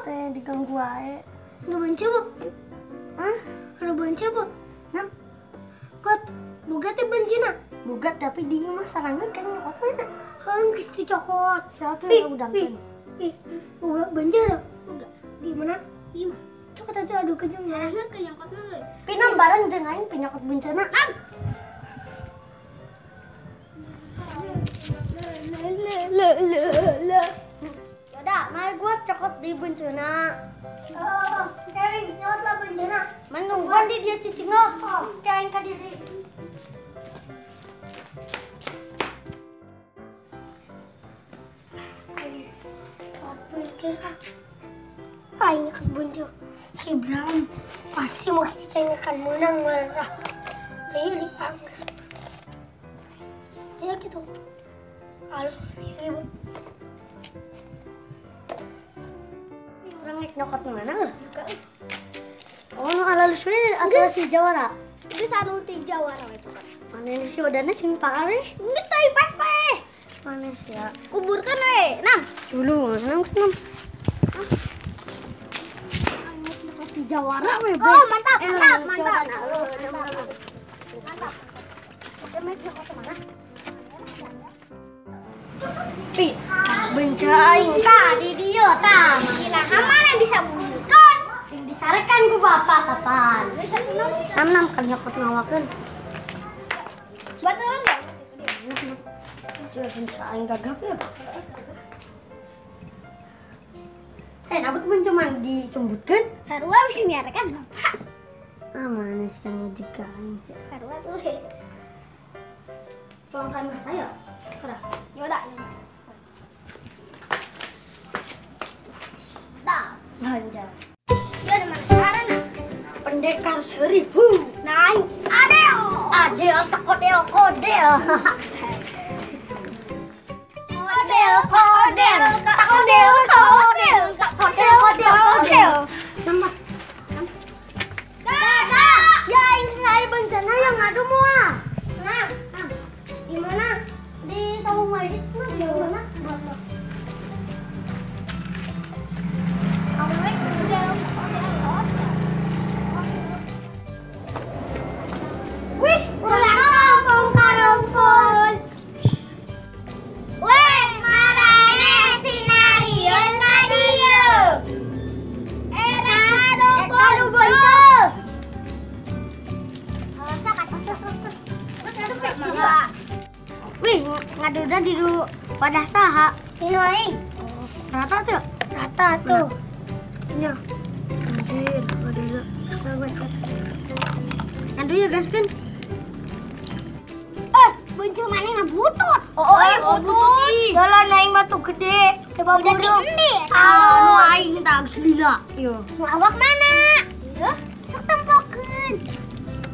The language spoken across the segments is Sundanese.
Teh diganggu wae. Nu benci bu? Hah? Nu benci bu? Nam. Kot, boga teh bencina. Boga tapi di mah sarangan kan nyokot mana? Heuh geus dicokot. Siapa yang udangkeun? Ih, boga benci tuh. Boga. Di mana? Di mana? Cokot tadi adu kenyang sarangan ke nyokot mah. Pinam bareng jeung aing pinyokot bencana. Nam. Le le le. Yaudah, mari gua cokot di bencana. Oh, Kevin, nyokot lah bencana. Menungguan di dia cicing lo. Oh, kain ka diri. Cokot bencana. Aing nyokot bencana. Si Bram pasti mau cicing akan menang marah. Ayo diangkas. Ya gitu. Harus ribut. Ini orang nyokot mana nggak? Oh, nu ala lusuh atau si Jawara? Itu anu ti Jawara itu kan. Mana si wadana sing pare? Geus teh pae. Mana sih ya? Kuburkan we, Nam. Dulu, nam nam. Nyokot si Jawara we. Oh, mantap, mantap, mantap. Mantap. Kita mana? Pi, bencaing ta di dieu ta. Gila, mana bisa bunuhkan? Sing dicarekan ku bapak kapan? Nam nam kan nyokot ngawakeun. Baturan enggak? Bencaing gagap ya. Eh, nabut pun cuman disumbutkeun. Sarua bisa nyiarkan bapak. Ah, mana sang jika aing. Sarua tuh. Tuangkan mas saya. Udah, yaudah. Dah. Lanjut. Ya udah mana sekarang? Pendekar 1000. Naik. Adel. Adel tak kodel kodel. Kodel kodel tak kodel kodel tak kodel kodel kodel. Nama. Dadah. Ya ini saya bencana yang ngadu mua. Nah, di mana? Di Tamu Majid mah di mana? Wih, ulah kampung karumpul. Weh, marane sinarieun ka dieu. Era adu boncel. Wih, ngaduda di wadah saha? Ini aing. Rata tuh? Rata tuh. Iya. Anjir, wadah. Ngadu ya gaskeun. Eh, boncel mana ngabutut? Oh, butut. Jalan aing batu gede. Coba udah tinggi. Ah, nu aing tak geus Iya. Nu awak mana? Iya, sok tempokeun.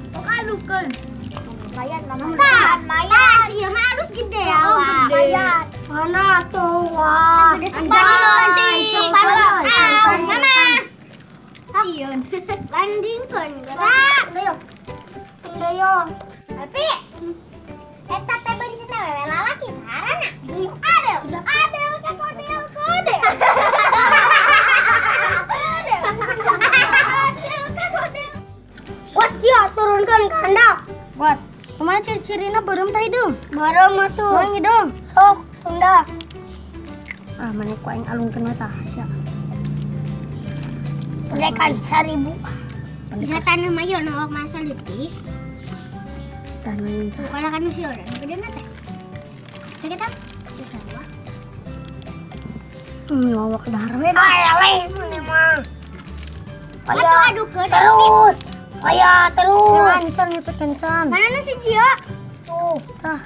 Sok alukeun. Lumayan, lumayan. Lumayan. Iya mah halus gede ya. Oh, gede. Mana tuh? Wah. Separuh. Mana? Sieun. Bandingkeun geura. Ayo. Ayo. Tapi eta teh beunceut teh wewe lalaki sarana. Adel, adel ka kodel kodel. Adel. Adel ka kodel. Kuat ya turunkan ke handap. Kuat. Kumaha ciri-cirina beureum tah hidung? Beureum atuh. Kumaha hidung? Sok, tunda. Ah, mana ku aing alungkeun we tah sia. Pendekan 1000. Bisa tanah mayor nawak masa leutik. Tanah. Bukan kan si orang gede teh. Kita Awak dahar we. Eleh mana mah. Aduh, aduh ke terus. Aya terus. Kencan itu kencan. Mana nu si Jio? Tuh, tah.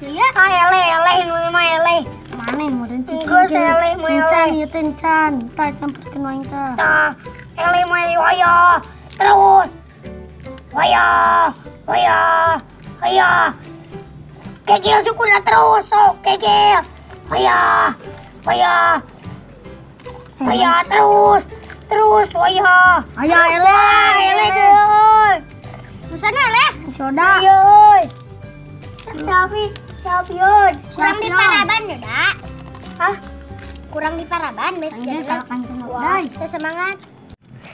Iya. Ah eleh eleh nu mah eleh. Mana modern cicing. Geus eleh mah eleh. Kencan ieu kencan. Tah campurkeun wae tah. Tah, eleh mah aya. Terus. Aya, aya, aya. Kegel sukuna terus sok kegel. Aya, aya. Aya terus. Terus, waya. Aya eleh, eleh euy. Nusana eleh. Soda. Iya euy. Tapi, champion. Kurang di Paraban ya, Dak. Hah? Kurang di paraban bet. Wah, semangat.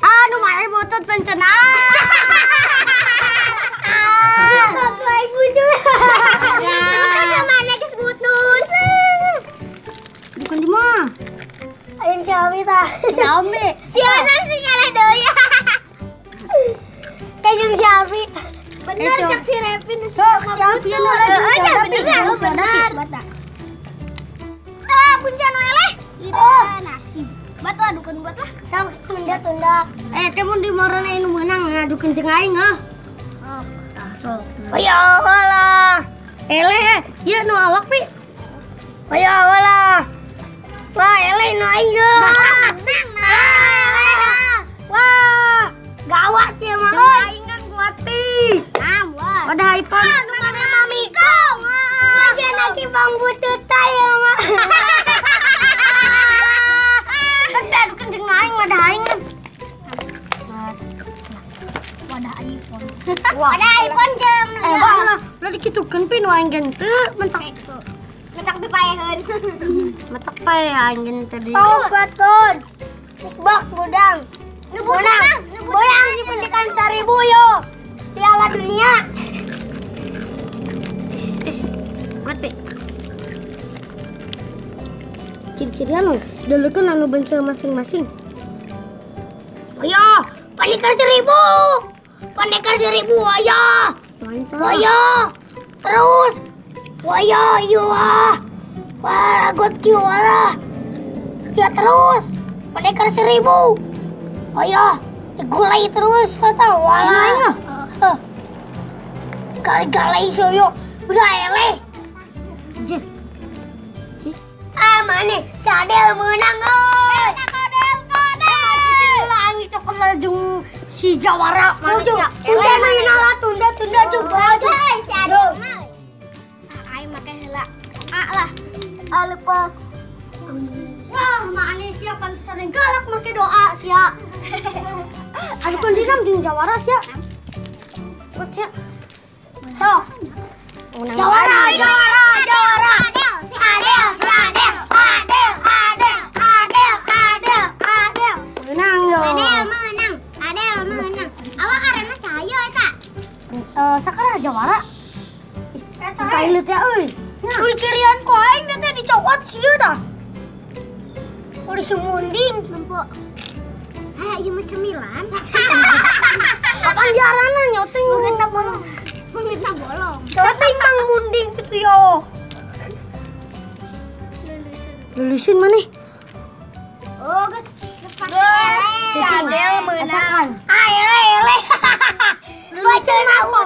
Aduh, mana butut pencen. Ah. Baik butut. Ya. Mana geus butut. Bukan di mah. Aing Xiaomi tah. Xiaomi. Siapa sih ngalah deui? Kayak Xiaomi. Bener cek si Repin. Sok Xiaomi nu lagi bener. Ah, punca nu eleh. Oh, nasi. Batu adukeun buat lah. Sok tunda-tunda. Teh mun di marana anu meunang ngadukeun jeung aing heuh. Oh, tah sok. Ayo lah. Eleh, ieu nu awak pi. Ayo lah. Wah, eleh nu aing heuh. Wah, gawat ya mah. Aing kan kuat pi. Ah, wah. Ada iPhone. Ah, nu mana mami kau. Bagian lagi bang butut ya mah. Tapi adukeun jeung aing wadah aing. Wadah iPhone. Wadah iPhone jeung. Wah, ulah dikitukeun pi nu aing gen teu mentak. Mentak dipaeheun. Mentak pae aing gen teu di. Oh, kuatkeun. Bak budang. Nu budang. Budang dipendikan 1000 yo. Piala dunia. Kuat pi. Ciri-ciri anu, dulukeun anu benci masing-masing. Ayo, pendekar 1000. Pendekar 1000, ayo. Ayo. Terus. Ayo, ayo. Wah, ragot kieu wala. Ya terus. Pendekar 1000. Ayo, digulai terus kata wala. Gali-gali soyo. Udah eleh. Anjir. Ah, mana? Si Adel menang, oi. Kodel, kodel. Aing cokot lajung si jawara mana Tunda, sia. tunda, tunda, tunda juga. Si Adel mah. Aing make heula. Ah lah. Ah lupa. Wah, mana sia pantesan galak make doa sia. Aduh kan dinam jeung jawara sia. Kuat sia. Sok. Jawara, jawara, jawara. Si Adel, si Adel, Adel, Adel, Adel, Adel, Adel. Menang yo. Adel menang, Adel menang. Awak karena saya eta. Sakara jawara. Pilot ya euy. Udah cirian ku aing teh dicokot sieu tah. Udah sumunding nempo. Ah, ieu mah cemilan. Kapan diarana nyoting minta bolong. Minta bolong. Nyoting mang munding kitu yo. Lulusin mana? Oh, geus. Si Adel menang. Ah, eleh, eleh. Baca aku.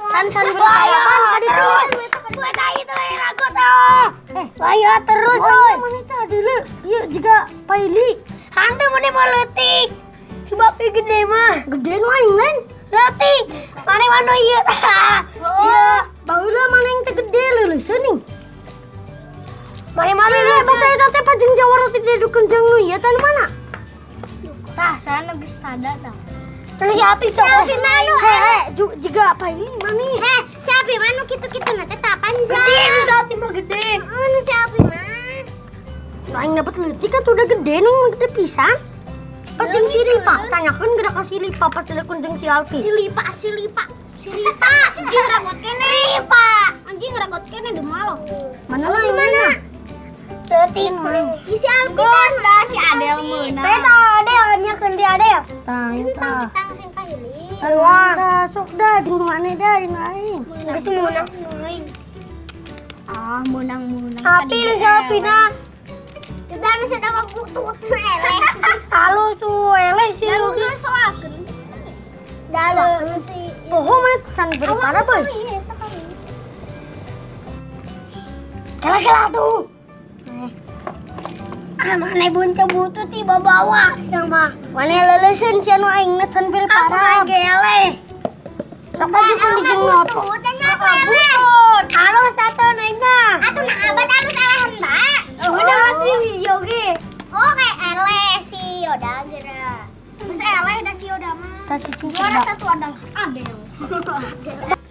San-san berharapan tadi terus. Buat itu ragot oh. Ayo terus oi. Mana tah dulu? Ieu juga paili. Hantu mana mau leutik. Sebab ieu gede mah. Gede nu aing lain. Leutik. Mana mana ieu tah. Iya, baheula mana yang teh gede leuleuseuning ning. Mana mana leuleus. Basa eta teh pajeng jawara teh diadukeun jeung nu ieu tah nu mana? Tah, sana geus sada tah. Terus si Api sok. Si Api manu. Heh, juga paili mana? Heh, si Api manu kitu-kitu na teh tah panjang. Gede nu si Api mah gede. Heeh, nu si Api mah. Nu aing dapet leutik atuh udah gede nu gede pisan. Pajeng si Lipa, tanyakeun geura ka si Lipa pas dileukun jeung si Alpi. Si Lipa, si Lipa. Si Lipa, anjing ragot kene. Lipa. Anjing ragot kene demalo. Mana lah mana? Leutik. Si Alpi tah dah si Adel meunang. Beta Adel nya keun di Adel. Tah, eta. Tentang sing paili. Wah, sok dah jeung mana dah jeung aing. Geus meunang aing. Ah, meunang-meunang. Api nu si Alpi na. Sudah nu sudah mah butut eleh. Halus tuh eleh sih. Lalu soakeun. Dalu si Poho mah can beri parah boy. Kela-kela tuh. Ah, mana bunca butut tiba bawa sama. Mana leuleuskeun sia nu aing na can beri parah. Aku eleh. Sok aja pun di jeung apa? Halus atuh naik mah. Atuh nah abad halus elehan ba. Udah sih di joge. Oh kayak eleh si Yoda geura. Geus eleh da si Yoda mah. Juara satu adalah Adel.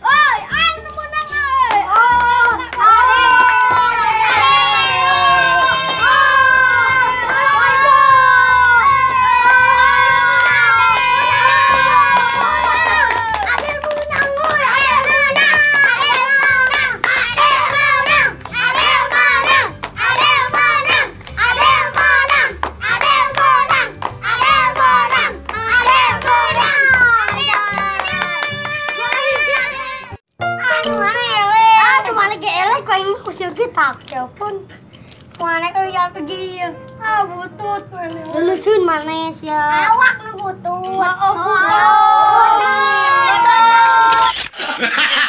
Oi, aing nu meunang euy. Oh, Adel. Pun. Mana kalau jalan pergi ya? Ah butut mana? Lulusun mana sia? Awak nu butut. Oh, butut. Butut.